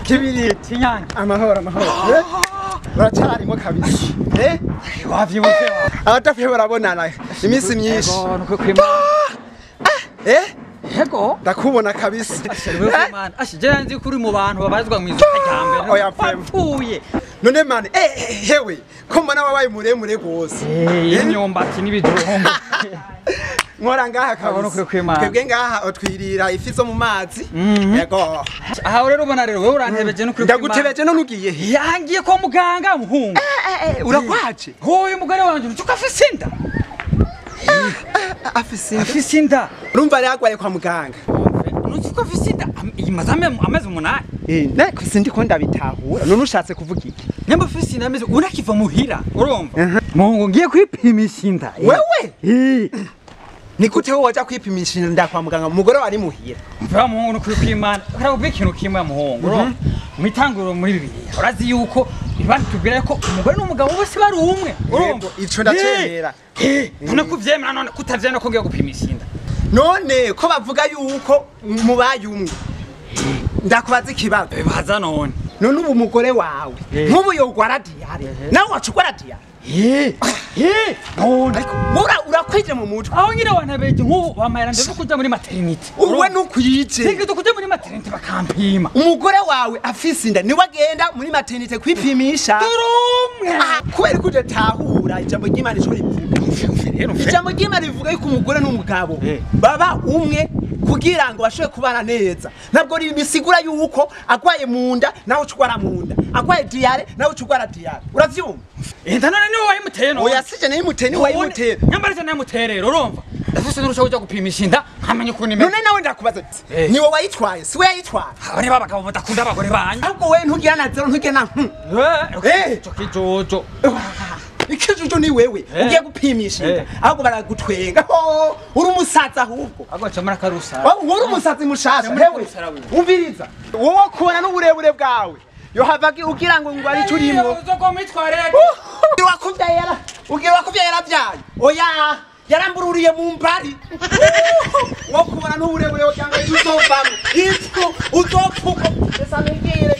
Kibiriti Kinyange. Amahoro amahoro. Uracarimo kabisa. Wavyibutse. Abadapfuye barabonana iminsi myinshi. Ego nuko kwimana. Ego. Ndakubona kabisa. Ashe je nzi kuri mu bantu babarizwa mu izuka rya mbere. Oya wapfuye. None mane hewe ko mbona wabaye muremure gose. Imyumbati n'ibijumbu. Nkora ngaha kabisa. Twebwe ngaha otwirira ifi zo mu mazi. Yego. Aha rero ubona rero wewe urantebeje no kuri. Ndagutebeje none ugiye. Yangiye kwa muganga muhungu. Urakwaje? Hoyo mugore wanje ucuka afise inda. Afise inda. Afise inda. Urumva yagwaye kwa muganga. Nucuka afise inda imaze amezi 8. Nako sindi ko ndabitahura. None ushatse kuvuga iki? Nyamba afise inda amezi unakiva muhira. Urumva? Muhungu ngiye kwipimisha inda. Wewe? Ni gute wowe waja kwipimisha inda kwa muganga umugore wari muhira? Mva muhungu no kuri kwimana. Karabubye ikintu kimwe muhungu. Urumva? Mwitanguro muri Bibiliya. Urazi yuko ibandi tubwira ko umugore n'umugabo bose bari umwe. Urumva? Ico ndacemera. None kuvyemera none kutavyemera ko ngiye gupimisha inda. None ko bavuga yuko mubaye umwe. Ndakubaza ikibazo. Baza none. None ubu umugore wawe nkubu yogwara diyare. Nawe wacugwara diyare. None ariko urakwije mu mutwe. Aho nyine wantabeje nkubu bamayira ndetse kuja muri maternité. Uwe nukwije. Nigeze kuja muri maternité bakampima. Umugore wawe afise inda niwe agenda muri maternité kwipimisha. Turumwe. Kubera ko udatahura ijambo ry'Imana ico rivuga. Ijambo ry'Imana rivuga yuko umugore n'umugabo baba umwe kugira ngo bashobore kubana neza. Ntabwo bisigura yuko agwaye mu nda nawe ucugwara mu nda. Agwaye diyare nawe ucugwara diyare. Uravyumva? Inda none niwe wayimuteye none. Oya sije nayimuteye ni wayimuteye. Nyambara cyane nayimuteye rero urumva. Ndafise n'urusha kuja gupimisha inda nkamenya ukuntu imeze. None nawe ndakubaza ati niwe wayitwaye si we yayitwaye. Abari babagabo badakunda abagore banyu. Ahubwo wewe ntugira na zero ntugira na Ico kijojo. Ikijojo ni wewe ugiye gupimisha inda ahubwo baragutwenga. Uri umusaza ahubwo. Ahubwo camara karusa. Uri umusazi mushasha. Hewe umviriza. Wowe kubona n'uburebure bwawe. Yohava ugira ngo ngo ari turimo. Wakuvya ugira wakuvya yaravyaye. Oya yarambururiye mu mbari. Wo kubona n'uburebure cyangwa uzovamo. Ipfu uzopfuka. Esa nigire.